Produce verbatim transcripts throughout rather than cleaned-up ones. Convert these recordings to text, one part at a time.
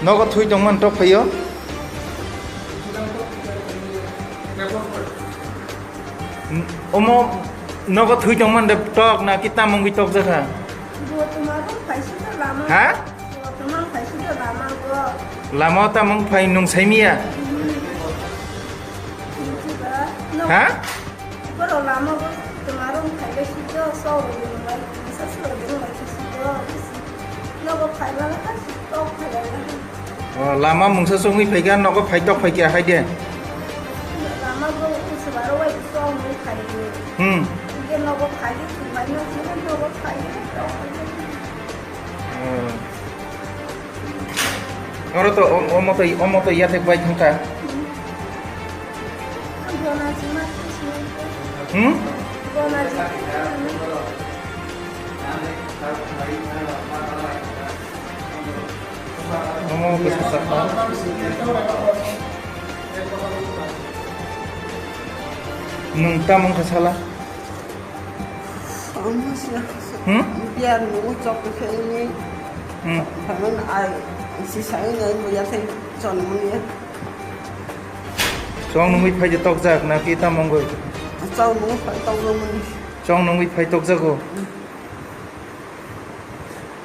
Nogo thwi tongman tok phaio. Omo nogo thwi tongman de tok na ki tamungwi tok jakha? Bo tuma bo phaisi to lama. Ha? Bo tuma phaisi to lama bo. Lama o tamung phai nung saimiya? Nung. Ha? Borok lama bo tuma rok phaibai si to, sok rok bai, masa sok rok bai si to, nogo phaiba na ka si tok phaibai na. O, lama mungsa songwi phaikha, nogo phai tok phaikha hai de. Lama bo usubaro wai sok rok phaibai. Hmm. Ke nogo phai de thumbai na si nogo phai de tok phaibai. Hmm. Oro to o, omo to, omo to yathek bai thangkha. Hmm? Omo kisa sakha. Nwng tamo wngkha sala? Ang siya. Hmm? Biar nungwi chok khe ini. Hmm. Phaimani ai si sai nai bo yathai chon mani. Chong nungwi phai de tokjak na ki tamo wngwi? Chong nungwi phai tokjak mani. Chong nungwi phai tokjago.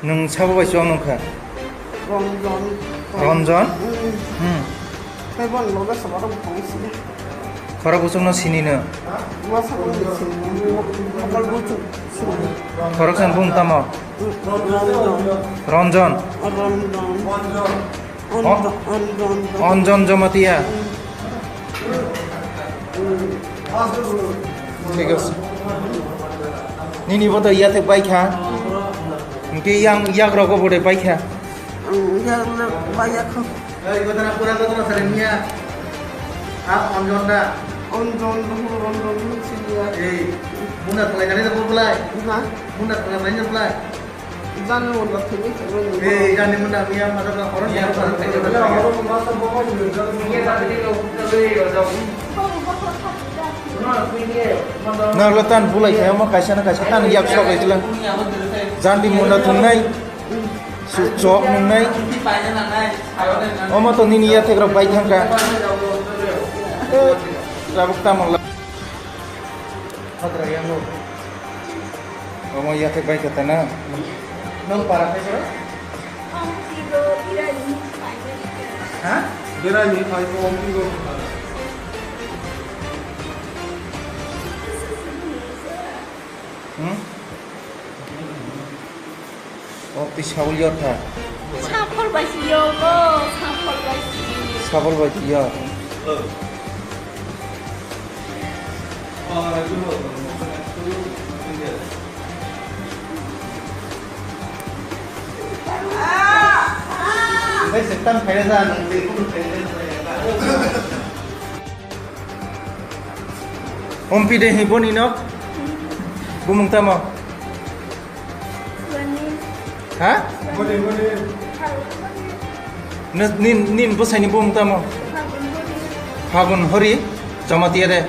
Nwng sabo bai chong nungkha? Ronjon. Ronjon? Hmm. Hmm. Tei bon loge sabaro bokong sini. Khorok buchung no sini no? Masa ko sini. Mokol buchung sini. Khorok san bung tamo? Ronjon. Ronjon. Ronjon. Anjon, Anjon. Anjon Jamatia. Thik ase. Nini bo to yathek bai kha. Hwnkhe yang yak rogo bo de bai kha. Ang yak le bai ya kha. Ei, gotana pura gotana sare miya. Ha, Anjon da. Anjon, Anjon, Anjon, sini ya. Ei, muna thalai nani da bulai. Na? Muna thalai nani da bulai. Jani munda thwngwi thwngwi nungwi. Ei, jani munda miya mada ba horon ya ba. Narwkle tan bulai khe omo kaisa na kaisa tan yak sok bai tla. Jani munda thwngnai. Su chok nungnai. Omo to nini yathek rok bai thangkha. Eh, tabuk tamo la. Hadra yango. Omo yathek bai kha ta na? Nwng para khai bro? Ang tiro birani phai bari kha. Ha? Birani phai ko, ang tiro. Hmm? O twi sabul yor kha. Sapol bai si yogo, sapol bai si. Sabul bai twi yor. Bai setan khaina ja nang de kun khaina. Ompi de hi boni no? Bumung tamo? Ha? Nin, nin, nin bwsaini bumung tamo? Phagun Hori, Jamatia de.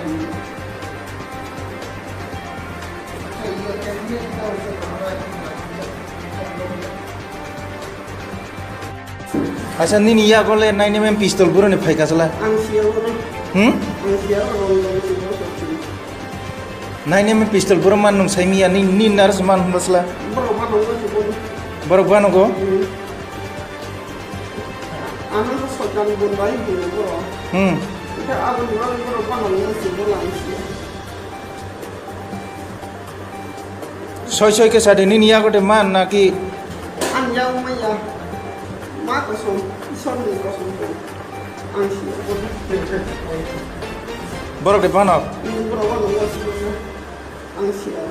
Acha nini yago le nine M M pistol buroni phaikha sala. Ang siya wala. Hmm? Ang siya wala, wala, wala, wala. Nine M M pistol buro man nung sai miya ni, ni nurse man hum basla. Borok ba nung ba si bodo. Borok ba nung go? Hmm. Ano to sojan bun bai hino borok. Hmm. Ita abo ni wala borok ba nung ba si bodo ang siya. Soi soi khe sadi nini yago de man naki? Ang yago maya. Ma kosom, Isor ni kosom. Ang siya. Borok de banok? Borok banok. Ang siya.